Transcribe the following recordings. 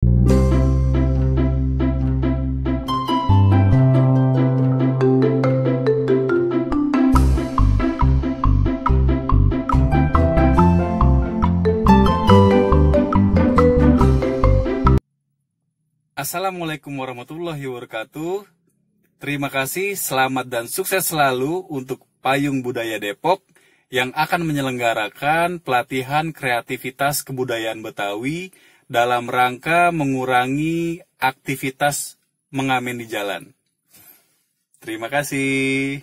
Assalamualaikum warahmatullahi wabarakatuh. Terima kasih, selamat dan sukses selalu untuk Payung Budaya Depok yang akan menyelenggarakan pelatihan kreativitas kebudayaan Betawi dalam rangka mengurangi aktivitas mengamen di jalan. Terima kasih.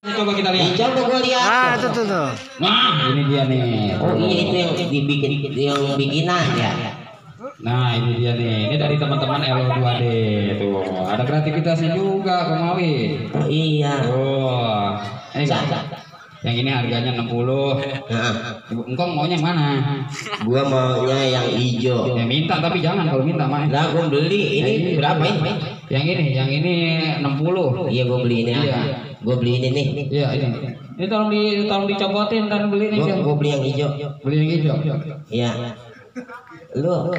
Coba kita lihat. Coba gue lihat. Tuh. Nah, ini dia nih. Oh iya, itu yang dibikin, yang bikinan ya. Nah, ini dia nih. Ini dari teman-teman LO2D tuh. Ada kreativitasnya juga, Bang Mawi. Oh iya. Oh. Yang ini harganya 60. Engkong maunya yang mana? Gua maunya yang hijau. Ya minta, tapi jangan kalau minta mah. Lah gua beli ini berapa ini? Yang ini 60. Iya, gua beli ini. Iya. Gua beli ini nih. Iya, ini. Ini tolong dicopotin dan beli ini. Gua beli yang hijau. Beli yang hijau. Iya. Lu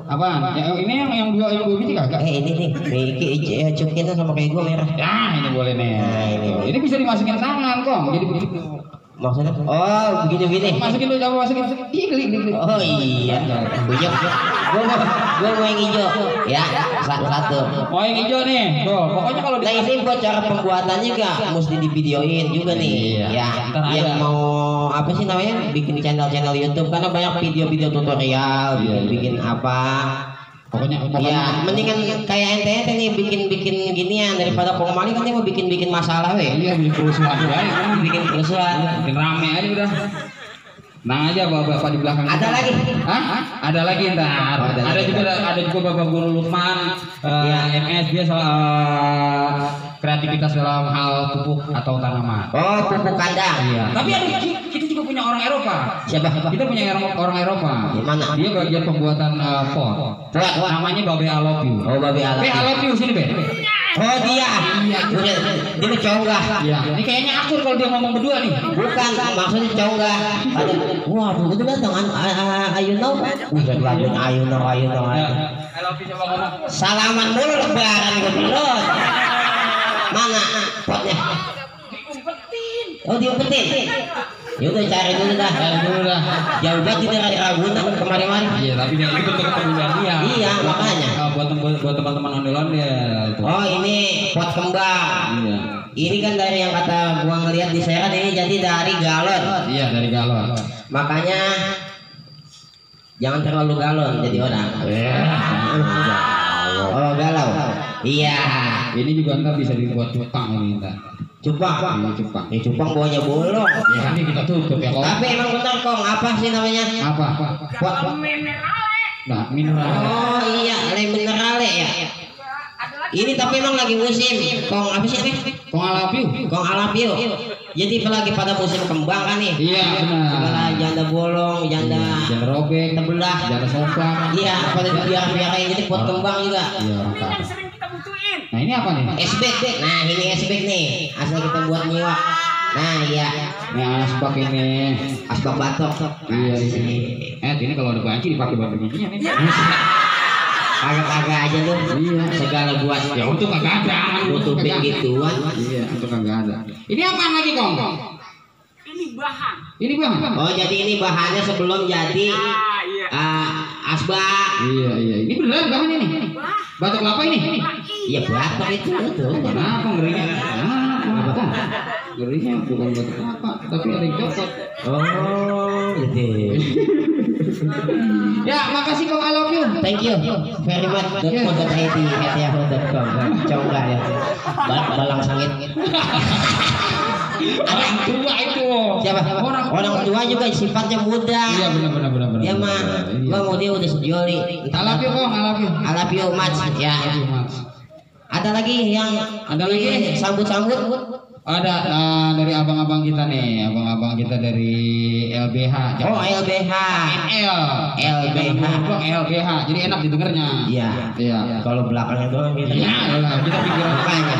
apaan? Ini yang dua biji kagak? Ini nih, Miki cukup sama kayak gua merah. Ya, ini boleh nih. Nah, ini bisa dimasukin tangan kok. Jadi begitu. Maksudnya? Oh, begini. Masukin dulu, coba masukin. Gili. Oh iya. Bujok. Gua mau yang hijau. Ya, satu. Oh, yang hijau nih. Tuh, pokoknya kalau nah ini buat cara pembuatannya juga mesti divideoin juga nih. Iya. Ya, yang mau apa sih namanya? Bikin channel YouTube karena banyak video-video tutorial, bikin apa. Pokoknya ya mendingan kayak ente nih bikin ginian daripada pengomali kan dia mau bikin masalah weh. Iya, bikin kerusuhan aja. Bikin kerusuhan. Bikin rame aja udah. Nah aja bapak di belakang. Ada lagi? Hah? Ada lagi ntar. Ada juga bapak guru Lukman, MS dia soal kreativitas dalam hal pupuk atau tanaman. Oh, pupuk kandang. Iya. Tapi kita juga punya orang Eropa. Siapa? Kita punya orang Eropa. Gimana? Dia bagian pembuatan pot. Namanya Babe I Love You. Oh, Babe I Love You. Babe I Love You sini, Be. Oh dia. Iya. Dia mau conggah. Iya. Ini kayaknya akur kalau dia ngomong berdua nih. Bukan, maksudnya conggah. Waduh, itu datang Ayu Know. Udah lagunya Ayu Know. I love you coba ngomong. Salaman mulu lebaran gue belum. Mana potnya? Oh diumpetin. Yaudah cari dulu dah. Jauh banget ini dari Ragunan kemarin-kemarin. Iya, tapi dia ikut kepedulian dia. Iya, makanya. Buat teman-teman ondel-ondel. Oh, ini pot kembang. Iya. Ini kan dari yang kata gua ngeliat di Serang ini jadi dari galon. Iya, dari galon. Makanya jangan terlalu galon jadi orang. Oh, galau. Iya. Ini juga ntar bisa dibuat cupang ini ntar. Cupang. Cupang. Cupang bawahnya bolong. Ya kan kita tutup ya kok. Tapi emang benar Kong, apa sih namanya? Apa? Pot minerale. Nah, minerale. Oh iya, le minerale ya. Ini tapi emang lagi musim. Kong apa sih ini? Kong alapiu. Kong alapiu. Jadi lagi pada musim kembang kan nih. Iya benar. Segala janda bolong, janda robek, terbelah, janda sopak. Iya, pada biar jadi pot kembang juga. Iya, yang sering kita butuhin. Nah, ini apa nih? Esbek. Nah, ini esbek nih. Asal kita buat nyiwak. Nah, iya. Ini asbak ini. Asbak batok. Iya, ini. Ini kalau ada banci dipakai buat bijinya nih. Agak-agak aja lu. Iya. Segala buat. Ya untuk kagak ada. Nutupin gituan. Iya, untuk kagak ada. Ini apa lagi, Kong? Ini bahan. Oh, jadi ini bahannya sebelum jadi asbak. Iya. Ini beneran bahan ini. Batok kelapa ini. Iya, batok itu betul. Kenapa ngerinya? Kenapa? Ngerinya bukan batok kelapa, tapi ada yang copot. Oh, gitu. Ya, makasih Kong, I love you. Thank you very much. .co.id@yahoo.com. Coba ya. Balang sangit. Orang tua itu. Siapa? Orang tua juga sifatnya muda. Iya, benar. Ya mah, gua mau dia udah sejoli. I love you, Kong, I love you. I love you much. Ya. Ada lagi yang sambut-sambut? Ada dari abang-abang kita nih, abang-abang kita dari LBH. Oh, LBH. LBH. LBH. Jadi enak didengarnya. Iya. Kalau belakangnya doang gitu. Iya, kita pikiran makanya.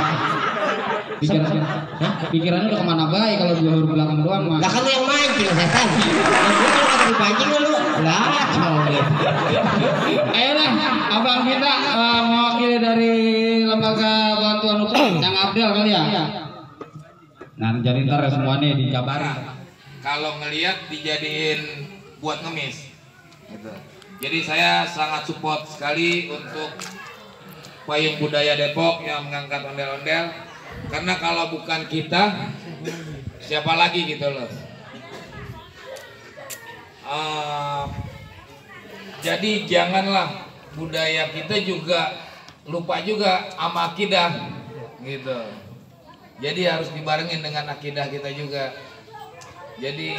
Pikirannya udah kemana baik kalau di belakang doang mah. Lah kan lu yang mancing setan. Lu kalau kata dipancing lu Lah, coba. Ayolah, abang kita mewakili dari lembaga bantuan hukum yang Abdel kali ya. Nah, jadi ntar semuanya dikabarin. Kalau ngelihat dijadiin buat ngemis gitu. Jadi saya sangat support sekali untuk Payung Budaya Depok yang mengangkat ondel-ondel, karena kalau bukan kita siapa lagi gitu loh. Jadi janganlah budaya kita juga lupa juga sama akidah gitu. Jadi harus dibarengin dengan akidah kita juga. Jadi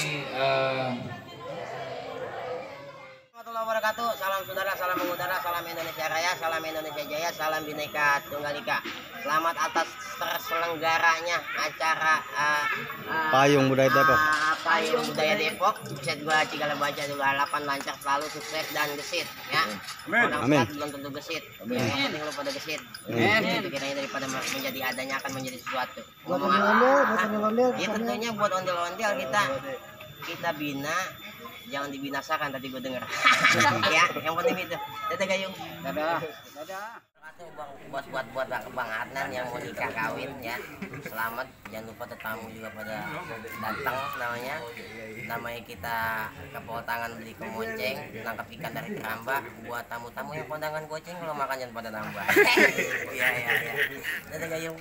Warahmatullahi wabarakatuh. Salam saudara, salam mengudara, salam Indonesia Raya, salam Indonesia Jaya, salam Bhinneka Tunggal Ika. Selamat atas terselenggaranya acara Payung Budaya Depok. Payung Budaya Depok. Set gua Cigala baca dulu harapan lancar selalu, sukses dan gesit ya. Orang Amin. sehat belum tentu gesit. Yang penting lu pada gesit. Itu kiranya daripada menjadi adanya akan menjadi sesuatu. Ngomong apa? Ya tentunya buat ondel-ondel kita bina, jangan dibinasakan tadi gue denger. Ya, yang penting itu. Dadah Gayung. Dadah. Buat Bang Adnan yang mau nikah kawin ya. Selamat, jangan lupa tetamu juga pada datang namanya. Namanya kita kepol tangan beli kemonceng, nangkap ikan dari keramba. Buat tamu-tamu yang kondangan goceng, kalau makan jangan pada nambah. Iya. Dadah Gayung.